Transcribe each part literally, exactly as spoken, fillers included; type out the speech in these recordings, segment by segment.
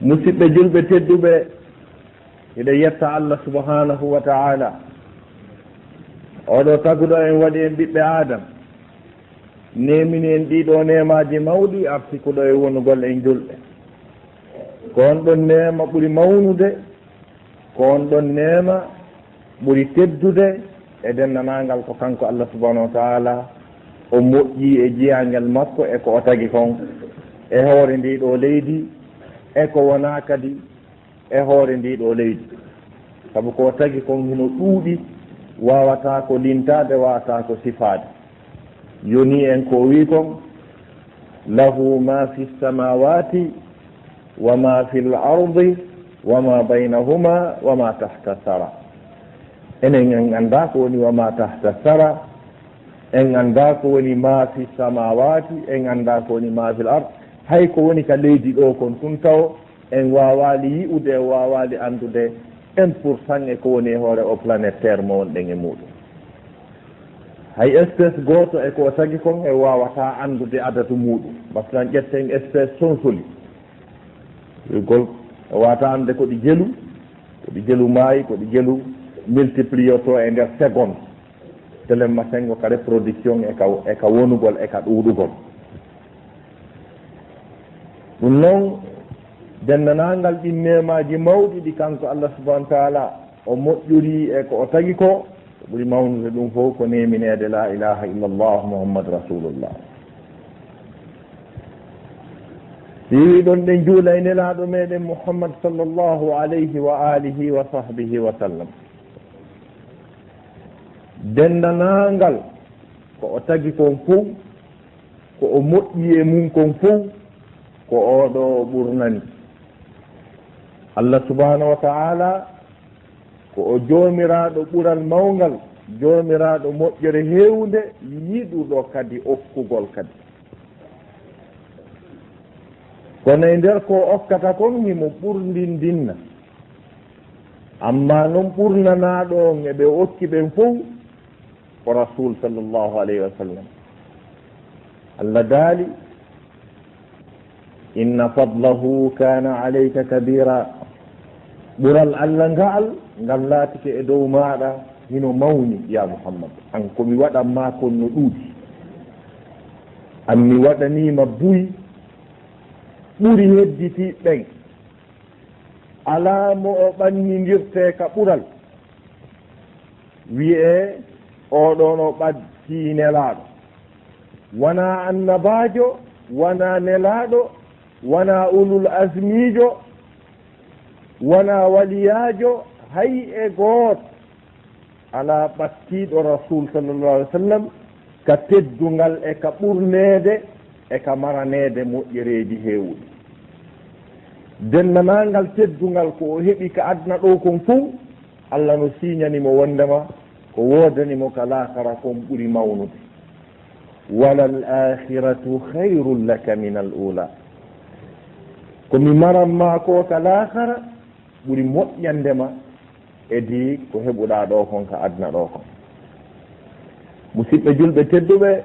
Musidɓe julɓe tedduɓe, hiɗen yetta Allah subhanahu wa ta'ala, oɗo taguɗo en, waɗi en ɓiɓɓe Adam, nemini en ɗiɗo nemaji mawɗi, arsikuɗo e wonugol en julɓe. Ko on ɗon nema ɓuri mawnude, ko on ɗon nema ɓuri teddude e denndanangal ko kanko Allah subhanahu wa ta'ala o moƴƴi e jiyangel makko e ko o tagi kon e hoore ndi ɗo leydi, e ko wona kadi e hoore ndi ɗo leydi. Sabu ko o tagi kon hino ɗuuɗi, wawata ko lintade, wawata ko sifade. Yoni en ko wi kon, "Lahu ma fi samawati wa ma fi l-ardi wa ma baynahuma wa ma tahta sara." Enen en annda ko woni wa ma tahta sara, en annda ko woni ma fi samawati, en annda ko woni ma fi l-ard. Hay ko woni ka leydi ɗo kon tun taw en wawali yi'ude, en wawali anndude un pour cent e ko woni e hoore o planète Terre mo wonɗen e muɗum. Hay espèce gooto e ko o tagi kon en wawata anndude adadu muɗum. Masalan, ƴetten espèce sonsoli. Wi'ugol, en wawata anndude ko ɗi jelu, ko ɗi jelu maayi, ko ɗi jelu multiplioto e nder seconde. Telen masengo ka reproduction e ka, e ka wonugol e ka ɗuuɗugol. Ɗum noon, denndanangal ɗin neemaaji mawɗi ɗi kanko Allah subhanahu wa ta'ala o moƴƴori e ko o tagi ko, ko ɓuri mawnude ɗum fof ko neemineede la ilaha illallah Muhammad Rasulullah. Si wiɗon ɗen juula e Nelaaɗo meɗen Muhammad sallallahu alayhi wa alihi wa sahbihi wa sallam. Denndanangal ko o tagi kon fof, ko o moƴƴi e mum kon fof, ko oɗo o ɓurnani. Allah subhanahu wa ta'ala ko o joomiraaɗo ɓural mawngal, joomiraaɗo moƴƴere heewnde, yiɗuɗo kadi okkugol kadi. Kono e nder ko okkata kon, himo ɓurndindinna. Amma non ɓurnanaaɗo on e ɓe o okki ɓen fow, ko Rasul sallallahu alayhi wa sallam. Allah daali, "Inna fadlahu kana alayka kabira." Ɓural Allah nga'al, ngal laatike e dow maaɗa, hino mawni, ya Muhammad. An ko mi waɗan maa kon no ɗuuɗi. An mi waɗanii ma buy ɓuri hedditi ɓen. Alaa mo o ɓannindirtee ka ɓural. Wi'ee, "Oo ɗoo no ɓadtii nelaaɗo." Wanaa annabaajo, wanaa nelaaɗo, wanaa ulul azmiijo, wanaa waliyaajo, hay e gooto alaa ɓattiiɗo Rasul sallallahu alaihi wasallam ka teddungal e ka ɓurneede e ka maraneede moƴƴereeji heewuɗi. Denndanangal teddungal ko o heɓi ka aduna ɗoo kon fow, Allah no siiñani mo wonndema ko woodani mo ka laakara kon ɓuri mawnude. "Walal akhiratu khayrun laka minal ula." Ko mi maran maa ko ka laakara ɓuri moƴƴande ma e di ko heɓuɗaa ɗoo kon ka aduna ɗoo kon. Musidɓe julɓe tedduɓe,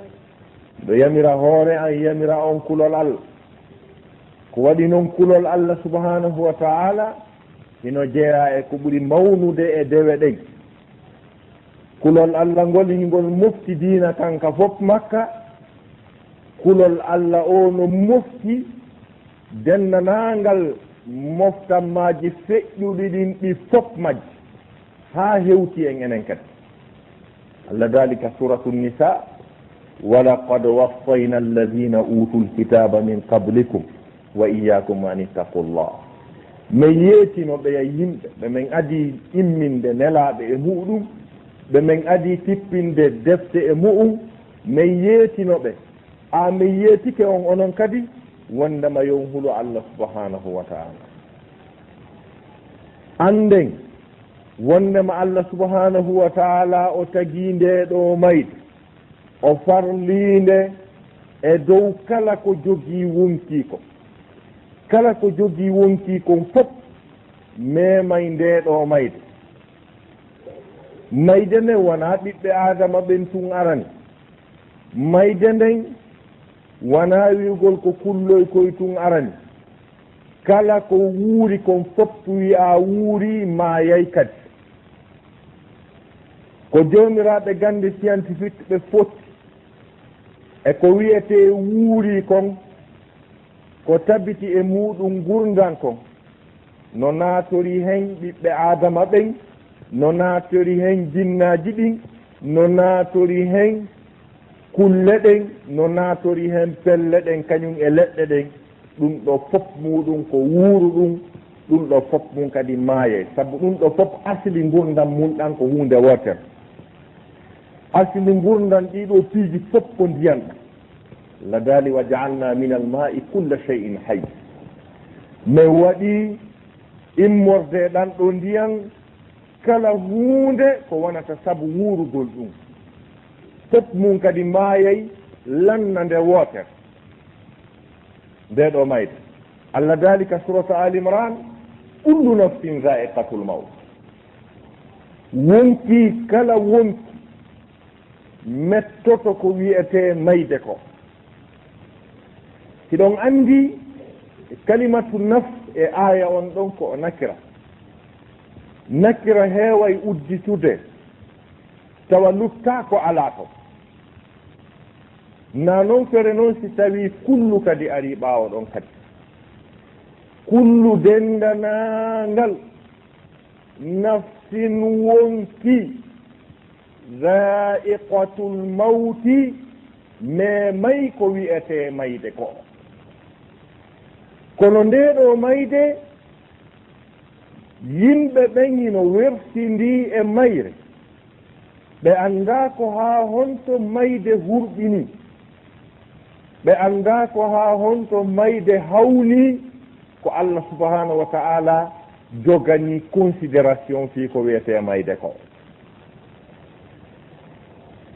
miɗo yamira hoore an, yamira on kulol Allah. Ko waɗi non kulol Allah subhanahu wa ta'ala hino jeyaa e ko ɓuri mawnude e dewe ɗen. Kulol Allah ngol hingol mofti diina kan ka fop makka. Kulol Allah o no mofti denndanangal moftammaaji feƴƴuɗi ɗin ɗi fop majji, haa hewti en enen kadi. Allah daali ka Suratu Nisa, "Wa laqad wassayna alladhina utul kitaba min qablikum wa iyyakum an ittaqullah." Men yeetino ɓe ya yimɓe ɓe men adii imminde nelaaɓe e muɗum, ɓe men adii tippinde defte e mu'um, men yeetino ɓe. A men yeetike on onon kadi, wondema yo on hulo Allah subhanahu wa ta'ala. Annden wondema Allah subhanahu wa ta'ala o tagii ndee ɗoo mayde, o farlii nde e dow kala ko jogii wonkii ko. Kala ko jogii wonkii kon fop, memay ndee ɗoo mayde. Mayde nden wanaa ɓiɓɓe Aadama ɓen tun arani. Mayde nden wanaa wi'ugol ko kulloy koy tun arani. Kala ko wuuri kon fof wi'aa wuuri, maayay kadi. Ko joomiraaɓe gannde scientifique ɓe foti e ko wi'etee wuuri kon, ko tabiti e muuɗum ngurndan kon, no naatori hen ɓiɓɓe Aadama ɓen, no naatori hen jinnaaji ɗin, no naatori hen kulle ɗen, no naatori hen pelle ɗen, kañum e leɗɗe ɗen. Ɗum ɗo fof muuɗum ko wuuru ɗum, ɗum ɗo fof mum kadi maayay. Sabu ɗum ɗo fof asli ngurndan mum ɗan ko huunde wootere. Asli ngurndan ɗii ɗoo piiji fof ko ndiyan ɗan. Allah daali: "Wa ja'alna minal maa'i kulla shay'in hayy." Min waɗi immorde ɗan ɗoo ndiyan kala huunde ko wonata sabu wuurugol ɗum. Fof mum kadi maayay, lanna nde wootere. Nde ɗoo mayde, Allah daali ka surata Ali Imran: "Kullu nafsin za'iqatul mawt." Wonki kala wonki mettoto ko wi'etee mayde ko. Hiɗon anndi kalimatu nafs e aaya on ɗon ko o nakira. Nakira heeway udditude tawa luttaa ko alaa ton. Na non fere non si tawii kullu kadi arii ɓaawo ɗon kadi. Kullu denndanaangal nafsin wonki zaa'iqatul mawti, meemay ko wi'etee mayde ko. Kono ndee ɗoo mayde, yimɓe ɓen hino wersindii e mayre. Ɓe anndaa ko haa honto mayde hurɓinii. Ɓe anndaa ko haa honto mayde hawnii. Ko Allah subhanahu wa ta'ala joganii considération fii ko wi'etee mayde ko.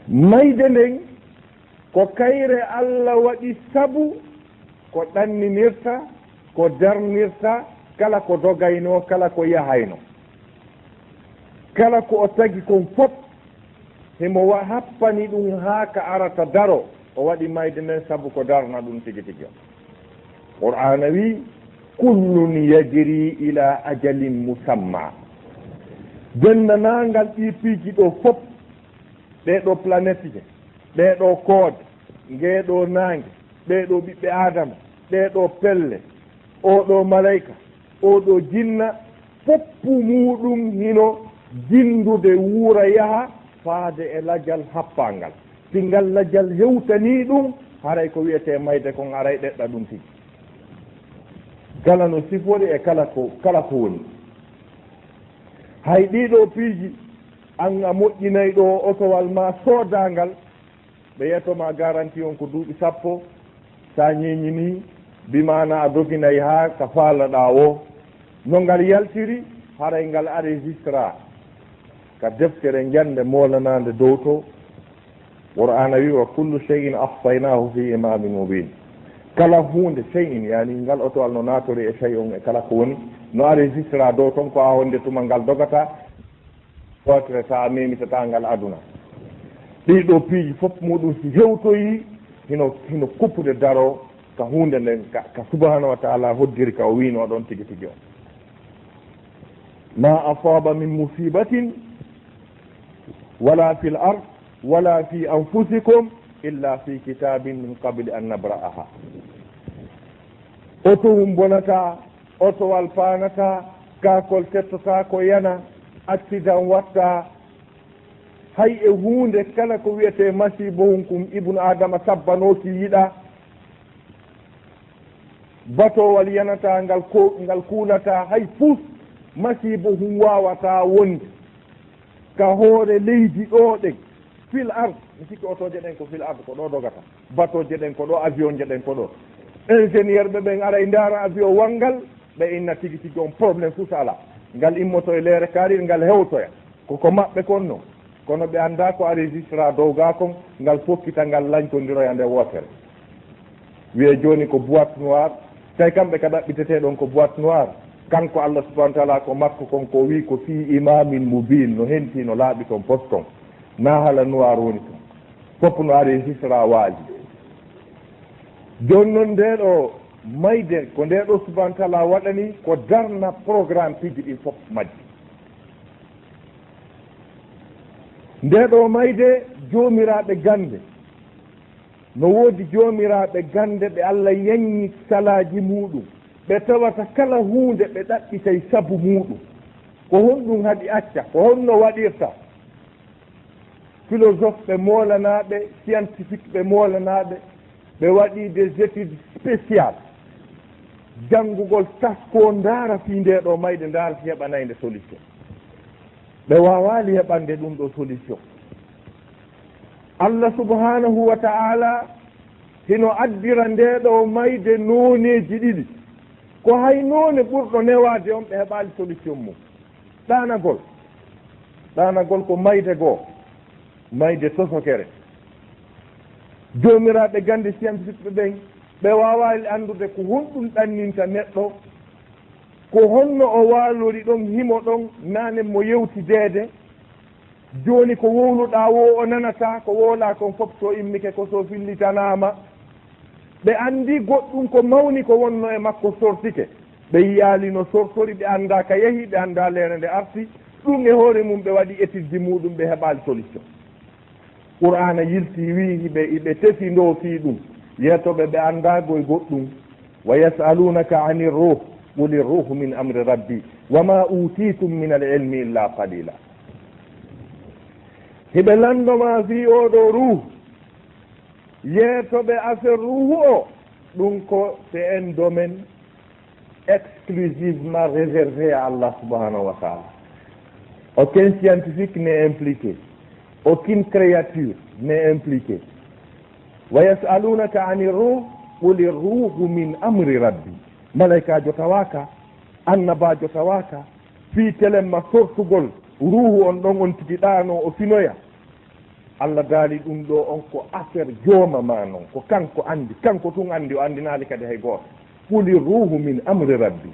Mayde nden ko kayre Allah waɗi sabu ko ɗanninirta, ko darnirta, kala ko dogaynoo, kala ko yahaynoo. Kala ko o tagi kon fof, himo wa-, happani ɗum haa ka arata daro, o waɗi mayde nden sabu ko darna ɗum tigi tigi on. Qur'aana wi: "Kullun yajri ila ajalin musamma." Denndaangal ɗii piiji ɗoo fof, ɗee ɗoo planète je, ɗee ɗoo koode, ngee ɗoo naange, ɓee ɗoo ɓiɓɓe Aadama, ɗee ɗoo pelle, oo ɗoo malayka, oo ɗoo jinna, foppu muuɗum hino jinndude wuura yaha faade e lajal happaangal. Si ngal lajal hewtanii ɗum, haray ko wi'etee mayde kon aray ɗeɗɗa ɗum tigi. Kala no sifori e kala ko, kala ko woni. Hay ɗii ɗoo piiji, an a moƴƴinay ɗoo otowal maa soodaangal, ɓe yetto ma garanti on ko duuɓi sappo, sa ñeeñinii, bi maana a doginay haa ka faalaɗaa o. No ngal yaltiri, haray ngal enregistra ka deftere njannde moolanaande dow to. Qur'aana wi: "Wa kullu shay'in ahsaynahu fi imamin mubin." Kala huunde, shay'in, yani ngal otowal no naatori e shay'un e kala ko woni, no enregistra dow ton ko a honde tuma ngal dogata. Footre, so a memitataa ngal aduna. Ɗii ɗoo piiji fof muuɗum si hewtoyii, hino, hino kuppude daroo ka huunde nden, ka, ka subhanahu wa ta'ala hoddiri ka o wiinoo ɗon tigi tigi on. "Ma asaba min musibatin wala fil ard wala fi anfusikum illa fi kitabin min qabli an nabra'aha." Oto hum bonata, otowal paanataa, kaakol tettotaako yana, accident wattaa. Hay e huunde kala ko wi'etee masiibo hun kun Ibnu Aadama sabbanooki yiɗaa. Batoowal yanataa, ngal ko, ngal kuunataa, hay fus masiibo hun waawataa wonde ka hoore leydi ɗoo ɗen. Fil ard, mi sikki otooje ɗen ko fil ard, ko ɗoo dogata. Batooje ɗen ko ɗoo, avion je ɗen ko ɗoo. Ingénieur ɓe ɓen aray ndaara avion wanngal, ɓe inna tigi tigi on problème fus alaa. Ngal immoto e leere kaaɗiri, ngal hewtoya. Ko ko maɓɓe kon non. Kono ɓe anndaa ko a registra dow gaa kon, ngal fokkita, ngal lañtondiroya nde wootere. Wi'ee jooni ko boîte noire, tawi kamɓe ka ɗaɓɓitetee ɗon ko boîte noire. Kanko Allah subhanahu wa ta'ala ko makko kon ko wi'i ko fii imaamin mubiin, no henti, no laaɓi ton pos ton. Naa hala noir woni ton. Fof no a registra waaji. Jooni non ndee ɗoo Mayde ko nde ɗo subhanahu wa taala waɗani ko darna programme piiji ɗin fof majji. Nde ɗo mayde joomiraaɓe gannde, no woodi joomiraaɓe gannde ɓe Allah yanyi salaaji muuɗum, ɓe tawata kala huunde ɓe ɗaɓɓitay sabu muuɗum. Ko honɗum haɗi acca? Ko honno waɗirta? Philosophe ɓe moolanaaɓe, scientifique ɓe moolanaaɓe, ɓe waɗi des études spéciales. Janngugol taskoo ndaara fii nde ɗo mayde, ndaara si heɓanay nde solution. Ɓe waawaali heɓande ɗum ɗo solution. Allah subhanahu wa ta'ala hino addira nde ɗo mayde nooneeji ɗiɗi. Ko hay noone ɓurɗo newaade on ɓe heɓaali solution mum. Ɗaanagol. Ɗaanagol ko mayde goo, mayde tosokere. Joomiraaɓe gannde scientifique ɓe ɓen, ɓe waawaali anndude ko honɗum ɗanninta neɗɗo, ko honno o waalori ɗon, himo ɗon, naane mo yewtideede. Jooni ko wowluɗaa woo o nanataa, ko wowlaa kon fof so immike ko so fillitanaama. Ɓe anndi goɗɗum ko mawni ko wonno e makko sortike. Ɓe yiyaali no sortori, ɓe anndaa ka yehi, ɓe anndaa leere nde arti. Ɗum e hoore mum ɓe waɗi étude ji muuɗum, ɓe heɓaali solution. Qur'aana yilti, wii hiɓe, hiɓe tefindoo fii ɗum. Yeetooɓe ɓe anndaa goy goɗɗum. Wa yas'alunaka anir ruh, qulir ruhu min amri rabbi, wa ma utitum min al ilmi illa qalila. Hiɓe lanndo ma fii oo ɗoo ruh, yeetooɓe affaire ruhu o, ɗum ko c'est un domaine exclusivement réservé à Allah subhanahu wa ta'ala. Aucun scientifique n'est impliqué, aucune créature n'est impliquée. Wa yas'alunaka anir ruh, qulir ruhu min amri rabbi. Malaykaajo tawaaka, annabaajo tawaaka, fii telemma sortugol ruuhu on ɗon on tigi ɗaano o finoya. Allah daali ɗum ɗo on ko affaire jooma ma non, ko kanko anndi, kanko tun anndi, o anndinaali kadi hay gooto. Qulir ruhu min amri rabbi.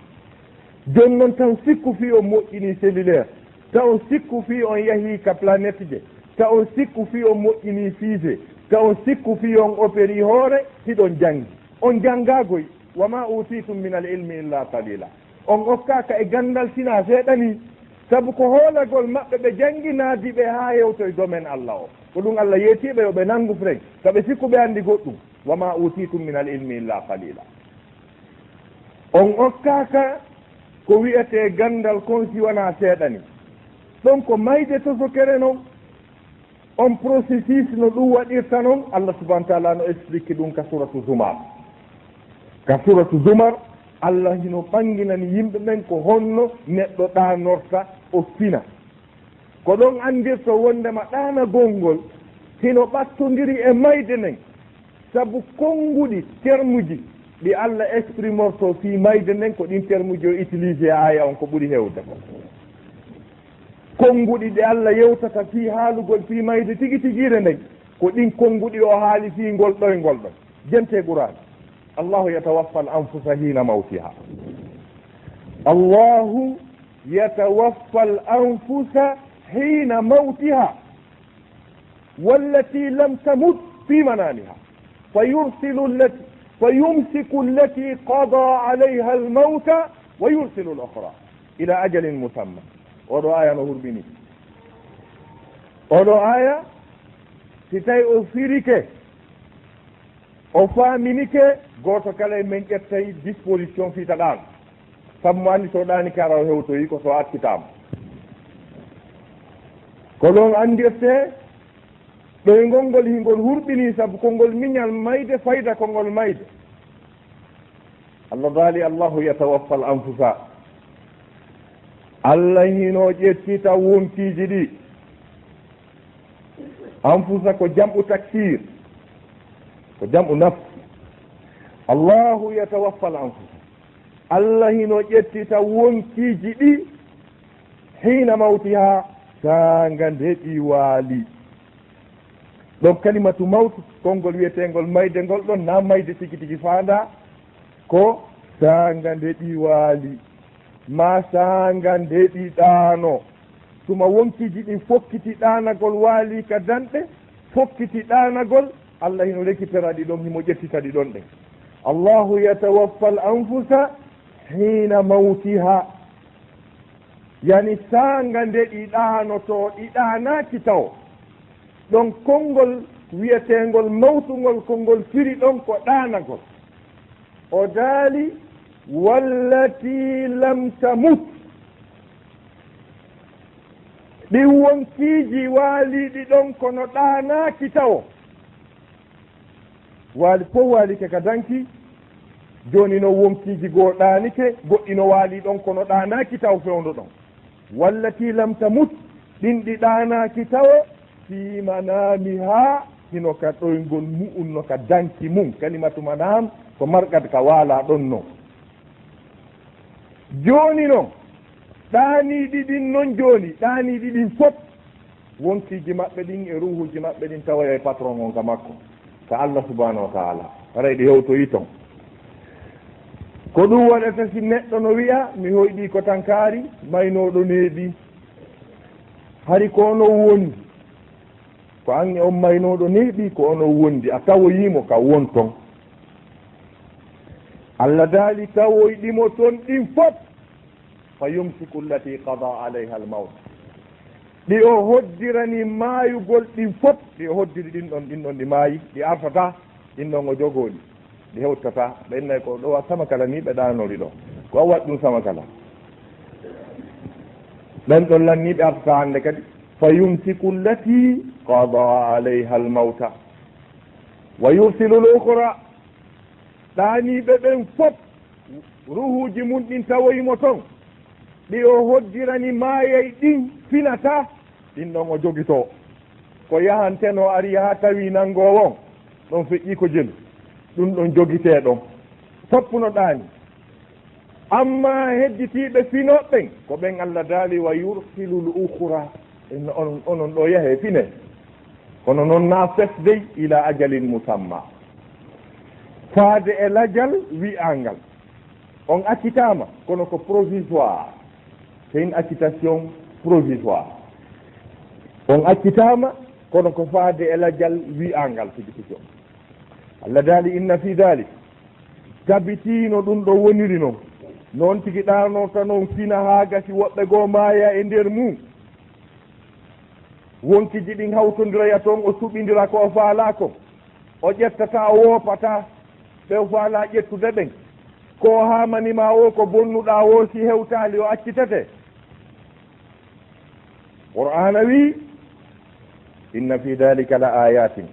Jooni non taw sikku fii on moƴƴinii cellulaire, taw on sikku fii on yahii ka planète je, taw on sikku fii on moƴƴinii fusée, taw on sikku fii on opérii hoore, hiɗon janngi. On janngaagoy, wa ma utitum min al ilmi illa qalila. On okkaaka e ganndal sinaa seeɗa nii, sabu ko hoolagol maɓɓe ɓe janngi naadi ɓe haa hewtoy domaine Allah o. Ko ɗum Allah yeetii ɓe yo ɓe nanngu freng, ka ɓe sikku ɓe anndi goɗɗum. Wa ma utitum min al ilmi illa qalila. On okkaaka ko wi'etee ganndal kon si wanaa seeɗa nii. Ɗon ko mayde tosokere non. On processus no ɗum waɗirta non, Allah subhanahu wa ta'ala no explique ɗum ka suratu Zumar. Ka suratu Zumar, Allah hino ɓanginani yimɓe ɓen ko honno neɗɗo ɗaanorta o fina. Ko ɗon anndirto wondema ɗaanagol ngol hino ɓattondiri e mayde nden, sabu konnguɗi termuji ɗi Allah exprimorto fii mayde nden, ko ɗin termuji o utilisé e aaya on ko ɓuri heewde kon. Konnguɗi ɗi Allah yewtata fii haalugol fii mayde tigi tigiire nden, ko ɗin konnguɗi o haali fii ngol ɗoyngol ɗon. Jentee Qur'aana. Allahu yatawaffa al anfusa hiina mawtiha. Allahu yatawaffa al anfusa hiina mawtiha. Wallati lam tamut fi manamiha. Fayursilu allati, fayumsiku allati qada alayha al mawta wa yursilu al ukhra ila ajalin musamma. Oɗo aya no hurɓini. Oɗo aya, si tawi o firike, o faaminike, gooto kala e men ƴettay disposition fii ta ɗaano. Sabu mo anndi so ɗaanike hara o hewtoyi ko so accitaama. Ko ɗon anndirtee ɗoyngol ngol hingol hurɓinii sabu ko ngol miñal mayde fayda ko ngol mayde. Allah daali, Allahu yatawaffa al anfusa. Allah hino ƴettita wonkiiji ɗi. Anfusa ko jam'u taksir, ko jam'u nafs. Allahu yatawaffa al anfusa. Allah hino ƴettita wonkiiji ɗi hiina mawtiha, saanga nde ɗi waali. Ɗon kalimatu mawtu, konngol wi'eteengol mayde ngol ɗon, na mayde tigi tigi faandaa, ko saanga nde ɗi waali, maa saanga nde ɗi ɗaano. Tuma wonkiiji ɗin fokkiti ɗaanagol, waali ka danɗe, fokkiti ɗaanagol, Allah hino récupéra ɗi ɗon, himo ƴettita ɗi ɗon ɗen. Allahu yatawaffa al anfusa hina mawtiha. Yani saanga nde ɗi ɗaanotoo, ɗi ɗaanaaki tawo. Ɗon konngol wi'eteengol mawtu ngol, konngol firi ɗon ko ɗaanagol. O daali, "Wallati lam tamut." Ɗin wonkiiji waaliiɗi ɗon kono ɗaanaaki tawo. Waali fof waalike ka danki, jooni noon wonkiiji goo ɗaanike, goɗɗi no waalii ɗon kono ɗaanaaki tawo fewndo ɗon. Wallati lam tamut, ɗin ɗi ɗaanaaki tawo, fii manaamihaa, hino ka ɗoyngol mu'un, no ka danki mum. Kalimatu manaam ko marqat ka waalaa ɗon non. Jooni non, ɗaaniiɗi ɗin non jooni, ɗaaniiɗi ɗin fof, wonkiiji maɓɓe ɗin e ruuhuuji maɓɓe ɗin tawoyay patron on ka makko, ka Allah subhanahu wa ta'ala. Haray ɗi hewtoyi ton. Ko ɗum waɗata si neɗɗo no wi'a, "Mi hoyɗii ko tan kaari, maynooɗo neeɓi." Hari ko onon wondi. Ko an e on maynooɗo neeɓi, ko onon wondi, a tawoyii mo ka won ton. Allah daali tawoyɗi mo ton ɗin fof. "Fa yumsiku allati qada alayha al-mawt." Ɗi o hoddirani maayugol ɗin fof, ɗi o hoddiri ɗin ɗon, ɗin ɗon ɗi maayi, ɗi artataa, ɗin ɗon o jogoo ɗi, ɗi hewtataa. Ɓen nay ko ɗo wa sama kala ni ɓe ɗaanori ɗo. Ko a waɗi ɗum sama kala. Ɓen ɗon lanni ɓe artataa hannde kadi. "Fa yumsiku allati qada alayha al-mawta wa yursilu al-ukhra." Ɗaaniiɓe ɓen fof, ruuhuuji mun ɗin tawoyi mo ton. Ɗi o hoddirani maayay ɗin finataa, ɗin ɗon o jogitoo. Ko yahantenoo ari yaha tawi nanngoowo on, ɗon feƴƴi ko jelu. Ɗum ɗon jogitee ɗon. Fof no ɗaani. Amma hedditiiɓe finooɓe ɓen, ko ɓen Allah daali, "Wa yursilul ukhra." En onon, onon ɗo yahe fine. Kono noon na fesde ila ajalin musamma. Faade e lajal wi'angal. On accitaama, kono ko provisoire. C'est une acquittation provisoire. On accitaama, kono ko faade e lajal wi'angal tigi tigi on. Allah daali, "Inna fi dalik." Tabitiino ɗum ɗo woniri noon. Noon tigi ɗaanota noon fina haa gasi woɓɓe goo maaya e nder mum. Wonkiji ɗin hawtondiroya toon, o suɓindira ko o faalaa kon. O ƴettata, o woopataa ɓe o faalaa ƴettude ɓen. Ko o haamani ma o, ko bonnuɗaa o, si hewtaali, o accitete. Qur'aana wi, "Inna fi dhalika la ayatin."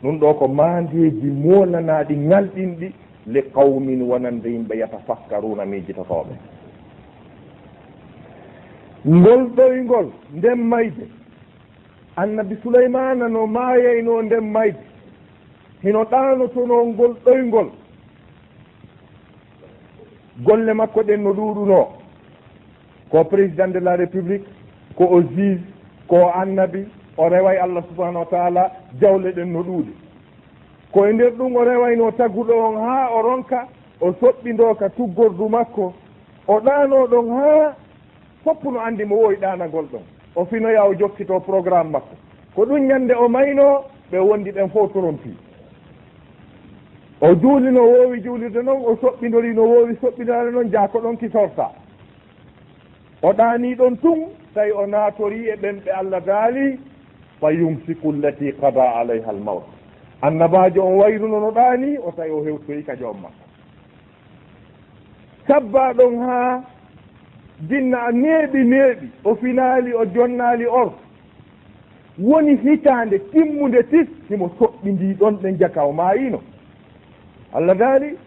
Ɗum ɗo ko maandeeji moolanaaɗi ŋalɗinɗi li qawmin, wonande yimɓe, yatafakkaruuna, miijitotooɓe. Ngol ɗoyngol nden mayde, Annabi Sulaymaana no maayaynoo nden mayde, hino ɗaanotonoo ngol ɗoyngol. Golle makko ɗen no ɗuuɗunoo. Ko président de la République, ko o juge, ko o annabi, o reway Allah subhanahu wa taala, jawle ɗen no ɗuuɗi. Ko e nder ɗum o rewaynoo taguɗo on haa o ronka, o soɓɓindoo ka tuggordu makko, o ɗaanoo ɗon haa fof no anndi mo wowi ɗaanagol ɗon. O finoya o jokkitoo programme makko. Ko ɗum ñande o maynoo, ɓe wondi ɓen fof torontii. O juuli no woowi juulirde non, o soɓɓindorii no woowi soɓɓindaade non, jaa ko ɗon ki sortaa. O ɗaanii ɗon tun, tawi o naatorii e ɓen ɓe Allah daali, "Fa yumsiku allati qada alayha al-mawt." Annabaajo on wayruno no ɗaanii, o tawi o hewtoyi ka joom makko. Sabbaa ɗon haa jinna a neeɓi neeɓi, o finaali, o jonnaali or. Woni hitaande timmunde tis, himo soɓɓindii ɗon ɗen jaka o maayiino. Allah daali,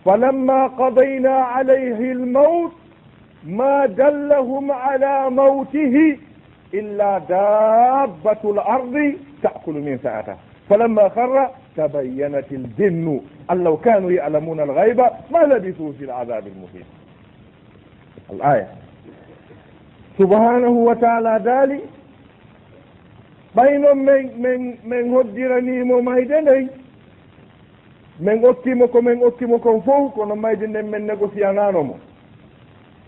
"Falamma qadayna alayhi al-mawt ma dallahum ala mawtihi illa dabbatul ardi ta'kulu min sa'ata. Falamma kharra tabayyanat al-jinnu an law kanu ya'lamuna al-ghayba ma labithu fil adhabil muhin." Al-aya. Subhanahu wa taala daali, ɓay non men, men, men hoddiranii mo mayde nden, men okki mo ko men okki mo kon fow, kono mayde nden men négocianaano mo.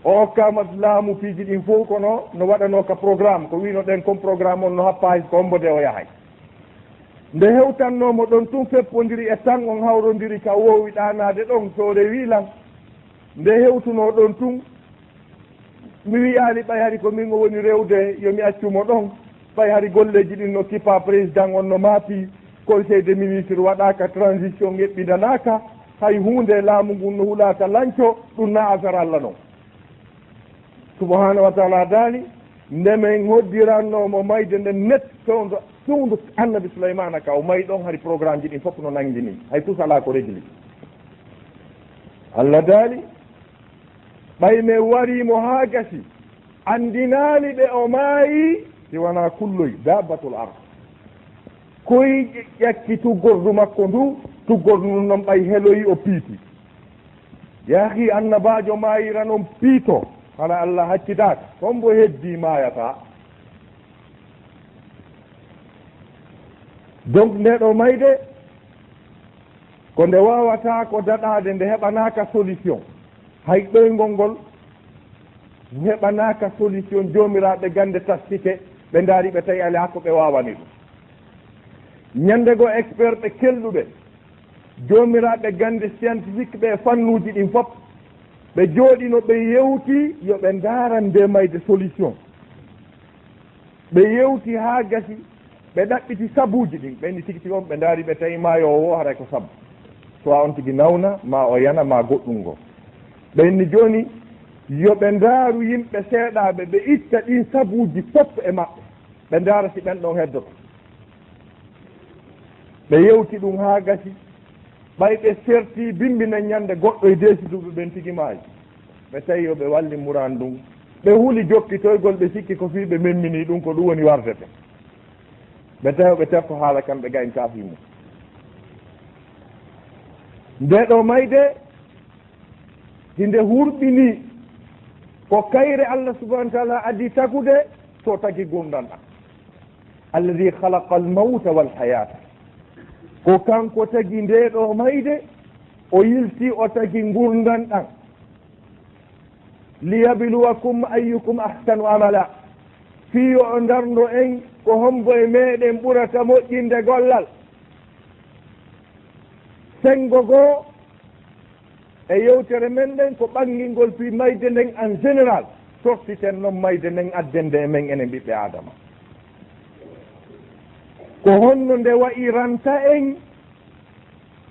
O okkaama laamu piiji ɗin fow, kono no waɗanoo ka programme, ko wiino ɗen kon programme on no happa hay ko hombo de o yahay. Nde hewtannoomo ɗon tun, feppondiri e tan, on hawrondiri ka woowi ɗaanaade ɗon, so o rewii lan. Nde hewtunoo ɗon tun, mi wi'aali ɓay hari ko min o woni rewde, yo mi accu mo ɗon. Ɓay hari golleeji ɗin no kippaa, président on no maapii, conseil des ministres waɗaaka, transition eɓɓidanaaka, hay huunde, laamu ngun no hulaaka lanco, ɗun na affaire Alla non. Subhaanahu wa taala daali, nde men hoddirannoo mo mayde nden net, fewndo, fewndo annabi Sulaymaana ka o mayi ɗon, hari programmeji ɗin fof no nangini, hay tus alaa ko régli. Alla daali, ɓay men warii mo haa gasi, anndinaali ɓe o maayi, si wanaa kulloy, daabbatul ard. Koy ƴakki tuggordu makko ndu, tuggordu ndun non ɓay heloyi o piiti. Yaahi, annabaajo maayira non piito, hara Alla haccitaaka. Hombo heddii maayataa? Donc, nde ɗoo mayde, ko nde waawataa ko daɗaade, nde heɓanaaka solution. Hay ɗoyngol ngol heɓanaaka solution, joomiraaɓe gannde tastike, ɓe ndaari, ɓe tawi alaa ko ɓe waawani ɗum. Ñannde goo, expert ɓe kelɗuɓe, joomiraaɓe gannde scientifique ɓe e fannuuji ɗin fof, ɓe jooɗino, ɓe yewti yo ɓe ndaaran nde mayde solution. Ɓe yewti haa gasi, ɓe ɗaɓɓiti sabuuji ɗin. Ɓe inni tigi tigi on, ɓe ndaari, ɓe tawi maayo o, o haray ko sabu. Soit on tigi nawna, maa o yana, maa goɗɗum ngoo. Ɓe inni jooni, yo ɓe ndaaru yimɓe seeɗaaɓe, ɓe itta ɗin sabuuji fof e maɓɓe. Ɓe ndaara si ɓen ɗon heddoto. Ɓe yewti ɗum haa gasi. Ɓay ɓe serti bimbi nden ñande, goɗɗo e deesituɓe ɓen tigi maayi. Ɓe tawi yo ɓe walli muraan ndun. Ɓe huli jokkitoygol, ɓe sikki ko fii ɓe memminii ɗum, ko ɗum woni wardete. Ɓe tawi ɓe terto haala kan, ɓe gayn kaafii mum. Nde ɗoo mayde, hinde hurɓinii ko kayre Allah subhanahu wa taala adii tagude, so tagi gurndan ɗan. Alladhi khalaqa al-mawta wal hayata. Ko kanko tagi nde ɗoo mayde, o yilti o tagi ngurndan ɗan. Liyabluwakum ayyukum ahsanu amala. Fii yo o ndarndo en ko hombo e meɗen ɓurata moƴƴinde gollal. Sengo goo, e yewtere men nden ko ɓangingol fii mayde nden en général, tottiten non mayde nden addende e men enen ɓiɓɓe Aadama. Ko honno nde wa'iranta en?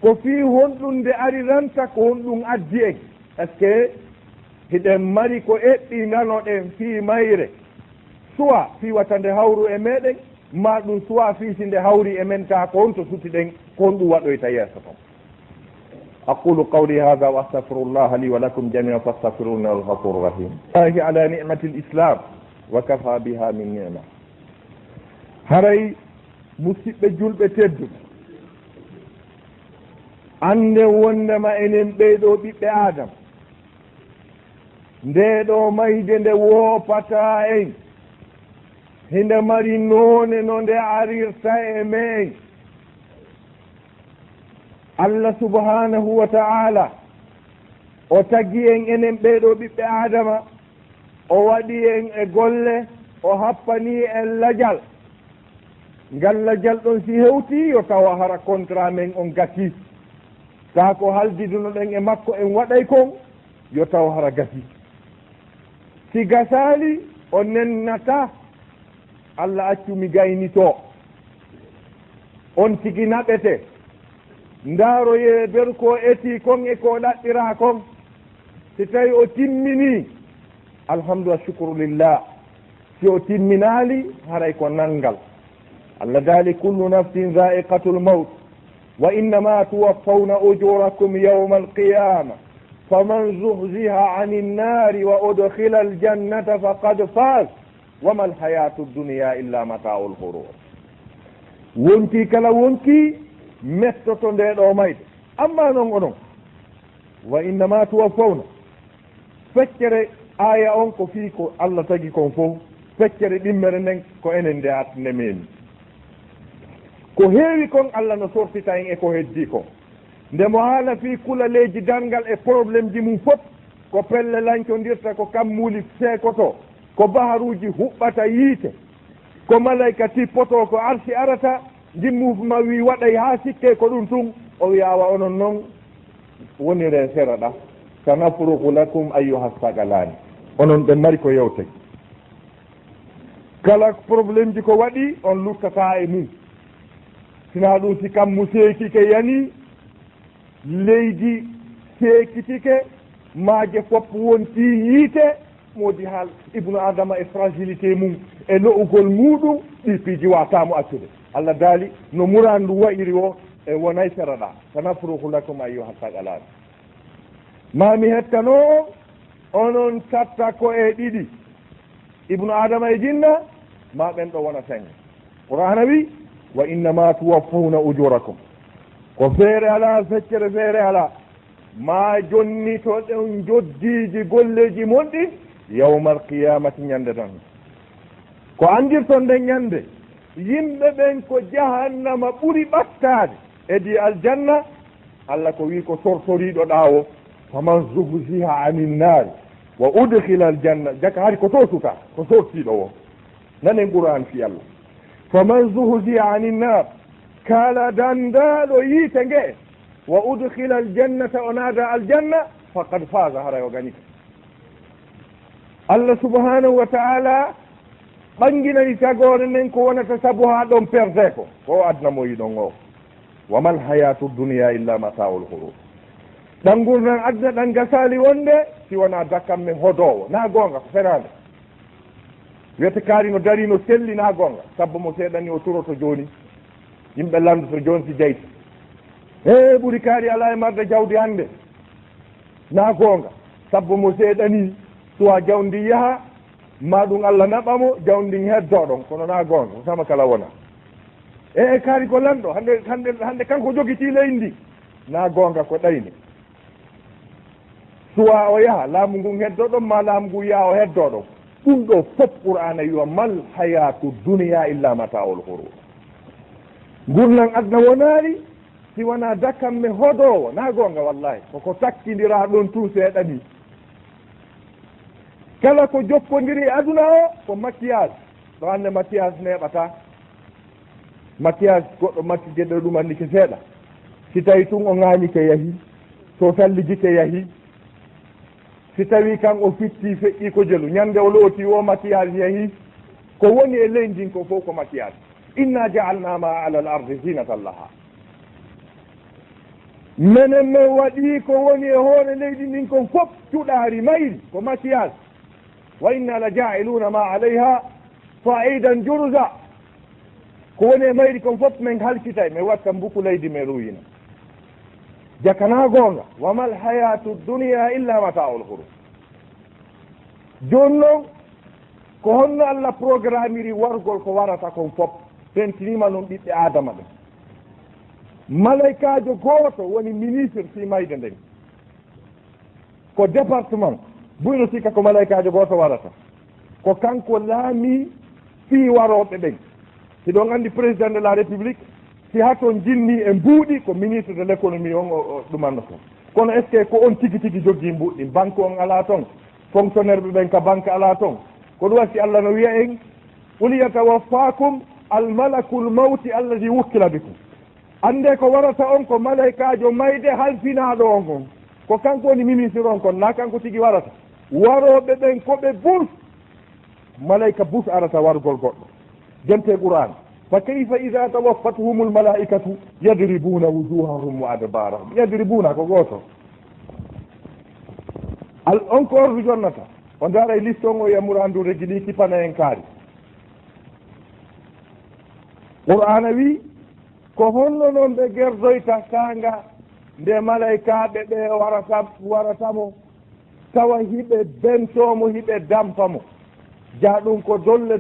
Ko fii honɗum nde ariranta? Ko honɗum addi en? Est-ce que hiɗen mari ko eɓɓi nanoɗen fii mayre? Soit fii wata nde hawru e meɗen, maa ɗum soit fii si nde hawri e men, kaa ko honto sutiɗen, ko honɗum waɗoyta yeeso ton? أقول قولي هذا وأستغفر الله لي ولكم جميعا فاستغفروه إنه هو الغفور الرحيم. الله على نعمة الإسلام وكفى بها من نعمة. Haray, musiɓɓe julɓe tedduɓe, annden wondema enen ɓee ɗoo ɓiɓɓe Aadama, ndee ɗoo mayde nde woopataa en, hinde mari noone no nde arirta e me'en. Allah subhanahu wa ta'ala, o tagi en enen ɓee ɗoo ɓiɓɓe Aadama, o waɗi en e golle, o happani en lajal. Ngal lajal ɗon si hewtii, yo tawa hara contrat men on gasii. Kaa ko haldidunoɗen e makko en waɗay kon, yo tawa hara gasii. Si gasaali, o nennataa. Allah accu mi gaynitoo. On tigi naɓete. Ndaaroyee nder ko etii kon e ko ɗaɓɓiraa kon. Si tawi o timminii, alhamdu wa shukru lillah. Si o timminaali, haray ko nanngal. Allah daali, "Kullu nafsin dha'iqatul mawt, wa innama tuwaffawna ujurakum yawmal qiyamah, faman zuhziha anin nari wa udkhilal jannata faqad faz, wa mal hayatud dunya illa mata'ul ghurur." Wonkii kala wonkii mettoto ndee ɗoo mayde. Amma non onon, "Wa innama tuwaffawna." Feccere aaya on ko fii ko Allah tagi kon fow. Feccere ɗimmere nden ko enen nde at-, nde meemi. Ko heewi kon Allah no sortita en e ko heddii kon. Nde mo haala fii kulaleeji darngal e problème ji mum fof, ko pelle lancondirta, ko kammuuli seekotoo, ko baharuuji huɓɓata yiite, ko malayka tippotoo, ko arsi arata, Ngimmu ma wi waɗay haa sikke ko ɗum tun. O wi awa onon non wonire sera ɗa. Sanafrugu lakum ayyuha thaqalani. Onon ɓe mari ko yewtay. Kala problème ji ko waɗi on luttata e mum. Sina ɗum si kammu seekike yani, leydi seekitike, maaje fof wonti yiite, moodi haal ibnu adama e fragilité mum e lo'ugol muɗum, ɗi piiji wata mo accude. Allah daali no murandu wa'iri o e wonay sera ɗa. Sanafrugu lakum ayyuha thaqalani. Ma mi hettano on, onon tatta ko e ɗiɗi. Ibnu adama e jinna, ma ɓen ɗo wona senge. Qur'ana wi, wa innama tuwaffawna ujurakum. Ko feere ala, feccere feere ala. Ma jonnitoɗon joddiiji golleeji mon ɗin yawmal qiyamati, ñande tan. Ko anndirton nden ñande, yimɓe ɓen ko jahannama ɓuri ɓattaade. Edi aljanna, Allah ko wi ko sortoriiɗo ɗa o, faman zuhziha anin naari wa udkhila aljanna, jaka hari ko to suta, ko sortiiɗo o. Nanen Qur'an fi Allah. Faman zuhziha anin naar, kala dandaaɗo yiite nge, wa udkhila aljannata, o naada aljanna, faqad faza, haray o ganike. Allah subhanahu wa ta'ala ɓanginani tagoore nden ko wonata sabu haa ɗon perde ko, ko o adna mo yiɗon o. Wa mal hayatu dunya illa mata'ul ghurur. Ɗan ngurndan adna ɗan gasali wonde si wona dakamme hodoowo. Na goonga ko fenaande. Wiyete kaari no dari no selli, na goonga. Sabbo mo seeɗani o turoto jooni. Yimɓe landoto jooni si jayti. He ɓuri kaari ala e marde jawdi hannde. Na goonga. Sabbo mo seeɗani suwa jawdi yaha, ma ɗum Allah naɓa mo, jawdi ndin heddo ɗon. Kono na goonga. Ko sama kala wona. E, e kaari ko lanɗo. Hannde, hannde, hannde kanko jogiti leydi ndi. Na goonga ko ɗayni. Suwa o yaha, laamu ngun heddo ɗon, ma laamu ngun yaha o heddo ɗon. Ɗum ɗo fof Qur'aana wi'a, "Mal hayatu dunya illa mata'ul ghurur." Ngurndan aduna wonaali si wona dakamme hodoowo, na goonga wallahi, koko takkindira ɗon tun seeɗa ni. Kala ko jokkondiri e aduna o, ko maquillage. Ɗo hannde maquillage neeɓata. Maquillage goɗɗo maccuje ɗo ɗum anndi ke seeɗa. Si tawi tun o ŋaañike yahi, so sallijike yahi, si tawi kan o fitti feƴƴi ko jelu, ñande o looti o maquillage yahi, ko woni e leydi ndin ko fof ko maquillage. Inna ja'alna ma ala al ardi zinatan laha. Menen men waɗi ko woni e hoore leydi ndin kon fof cuɗaari mayri ko maquillage. Wa inna la ja'iluna ma alayha sa'idan juruza. Ko woni e mayri kon fof men halkitay, men watta mbuku leydi men ruwina. Jaka na goonga, wa mal hayatu dunya illa mata'ul ghurur. Jooni non, ko honno Allah programmiri wargol ko warata kon fof? Fentinima non ɓiɓɓe Adama ɓen. Malaykaajo gooto woni ministre fii mayde nden. Ko département, buy no sikka ko malaykaajo gooto warata. Ko kanko laami fii warooɓe ɓen. Hiɗon anndi président de la république, si haton jinni e mbuuɗi, ko ministre de l'économie on o, o ɗumanno ton. Kono est-ce que ko on tigi tigi jogii mbuuɗi? Banque on alaa ton? Fonctionnaire ɓe ɓen ka banque alaa ton? Ko ɗum waɗi si Allah no wi'a en, "Qul yatawaffakum al malakul mawti alladhi wukkila bikum." Annde ko warata on ko malaykaajo mayde halfinaaɗo on on. Ko kanko woni ministre on kon, na kanko tigi warata. Warooɓe ɓen ko ɓe bus. Malayka bus arata wargol goɗɗo. Jante Qur'an. "Fa kayfa idha tawaffathumul malaikatu yadribuna wujuhahum wa adbarahum." Yadribuna ko gooto. Al on ko ordu jonnata. O ndaara e liste on o yamura ndu regi ɗi kipana en kaari. Qur'ana wi, ko honno non ɓe gerdoyta kaanga nde malaykaaɓe ɓe warata, warata mo, tawa hiɓe bentoo mo, hiɓe dampa mo? Jaa ɗum ko dolle